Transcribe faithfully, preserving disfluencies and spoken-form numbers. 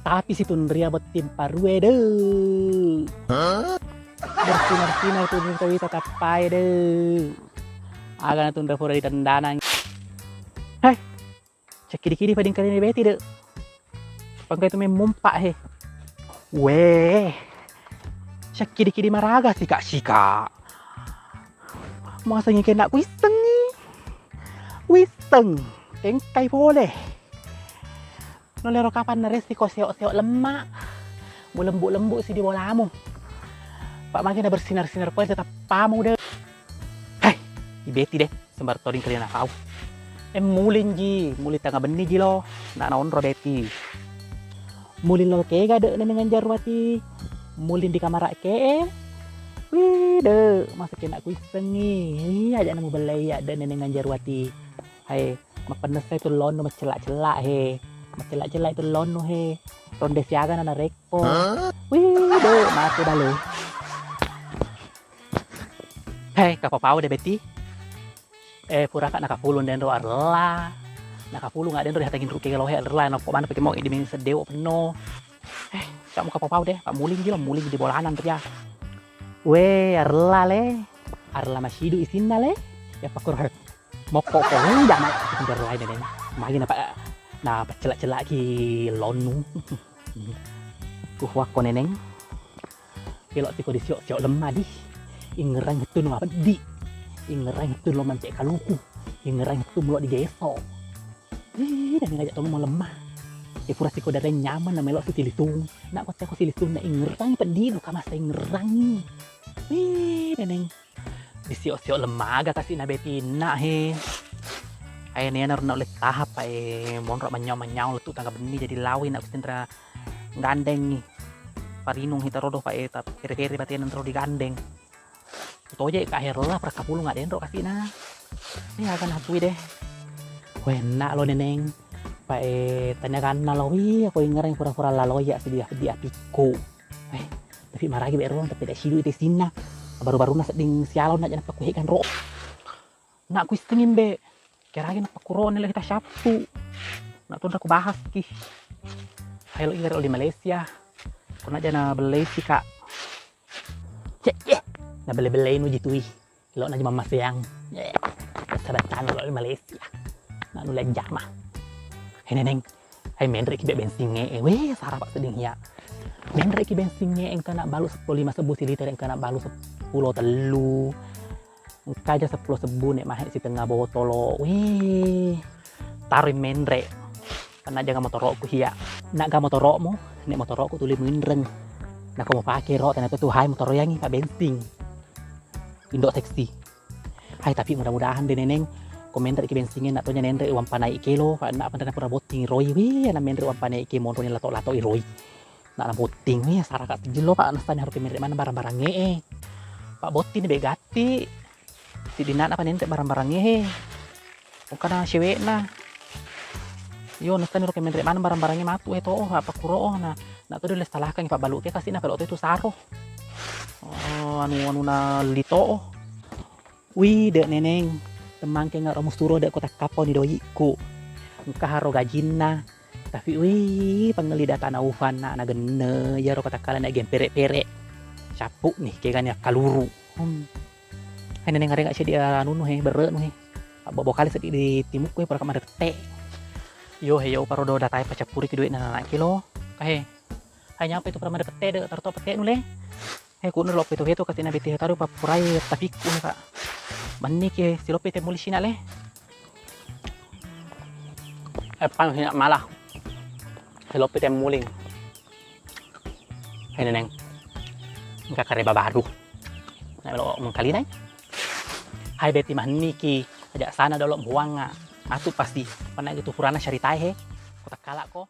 Api situnria botting parue de. Bersinar-sinar tu wita-wita tappae de. Aga natunra pura ditendanang. Hei, cakkidi-kidi padingkalini Beti de. Pangkai tu memmompa he. Weh, cakkidi-kidi maraga sika-sika. Masengi kena kuissengi. Kuisseng, engkai pole. Nolero kapang naresi ko seo-seo lemma. Mulembu-lembu si di bolamu. Pak magi na bersinar-sinar pole tetappamu de. Hei, i Beti de, sembar toding kalian nakau. Eh, muling ji, muling tanga benni ji lo. Nak naonro Beti. Muling lo kega de neneng Jarwati. Muling di kamara ke e. Wih, de, masa kena kuissengi. Iya, aja namu belai ya de neneng Jarwati. Hai, mapennessai tu lonnu maccella-cella he. Maccella-cella tu lonnu he. Ronde siaga na narekko. Wih, de, mate bale. Hei, kapapau de Beti. Eh, puraka nakapulung denro arella. Nakapulung nggak denro dihatangin ruke lohe arella. Nokko mana pake mau di meni seddeo penno. Eh, kamu kapapau de, Pak muling gila, muling di bolanan ria. Weh, arella le. Arella masidu isinna le. Ya pakkur mokko ko udah mai. Arella ini. Magi napa na pacela-cela ki lonnu. Kuhuakko neneng. Pelo tiko di siok-siok lemma di. Ingerang hettu nu mapeddi. Ingerang hettu lo mancek kaluku. Ingerang hettu melo di geso. Ih, dan ngajak tolong mau lemah. Ya pura siko dareng nyaman na melo si silisung. Nak kocak ko silisung na ingerang peddi lo kamasa ingerang. Ih, neneng. Di siok-siok lemmaga kasi na Beti na he. Ae nena rona oleh tahap ae monro manyau-manyau letu tangga benni jadi lawi nak kusintra gandeng ni. Parinung hita rodo pa e ta pere-pere batena ro digandeng. Toje ka herla pura kapulung nggak denro kasi na. Ini akan hatui deh. Weh, enak lo neneng. Pa e tanya ganna lo wi aku ingereng pura-pura lalo ya sidi di atikku. Eh, tapi maragi be ro tapi tak sidu ite sinna. Baru-baru na sedding sialo na jana pakuhe kan ro. Nak kuissengi mbe. Keragi napakkuro ni lo kita syappu. Nak tunra ku bahas ki. Hai lo iga lo di Malaysia. Kuna jana bellei si kak. Cek ye. Na belle-bellei nu jitui. Lo na jama maseang. Ye. Sabatano lo di Malaysia. Nak nula jama. Hei neneng. Hai menre ki be bensinge. Weh, sarapa sedding ya. Menre ki bensinge engka nak balu seppulo lima sebbu siliter engka nak balu seppulo tellu. Engka aja seppulo sebbu nek mahe sitengnga botolo. Wih, taroi menre. Karena jaga motoro'ku hiya. Nak ga motoro'mu, nek motoro'ku tuli muinreng. Nako mupake ro, ternyata tu hai motoro yangi pa bensing. Indo seksi. Hai tapi mudah-mudahan de neneng ko menre ki bensingnya nak tonya nenre uang panai kelo, pa nak panrena pura botting roi. Wih, anak menre uang panai ke monro ni lato-lato i roi. Nak na botting, wih, saraka sejelo pak, nastani harus menre mana barang-barang e. Pak botting ni be gatti. Sidinana panenre barang-barang e. Engkana cewekna. Yo, nastani ro kemenre maneng barang-barangnge matu e to, apa kuro, oh, na, na to dile salahkan pabbalu ke kasina pelo to itu saro. Oh, anu, anu na lito. Wih, dek neneng, temmangke ngaro musuro dek ko takkappo ni doikku. Engka haro gajinna. Tapi wih, pangelli data na ufan na, na genne, iyaro ko takkala na gempere-pere. Cappu ni, kegani akkaluru. Hmm. Hai neneng areng seddi anunu he, berre nu he. Abbo kali seddi di timukku he, pura ka madette. Yo he, yo paro do datai pacappuri ki duit na anak kilo. Kahe. Hai nyampe tu pura madette de, tarto pete nu le. He kunu lo petu hetu kasi na beti hetaru papurai tapikku he, Pak. Manni ki silope te muli sina le. Eh, pang sina malah. Silope te muling. Hai neneng, engka kareba baru. Na melo mengkalinai. Hai beti mahenniki, aja sana dolo buanga. Matu pasti. Pernah gitu furana syaritai he. Kota kalak ko.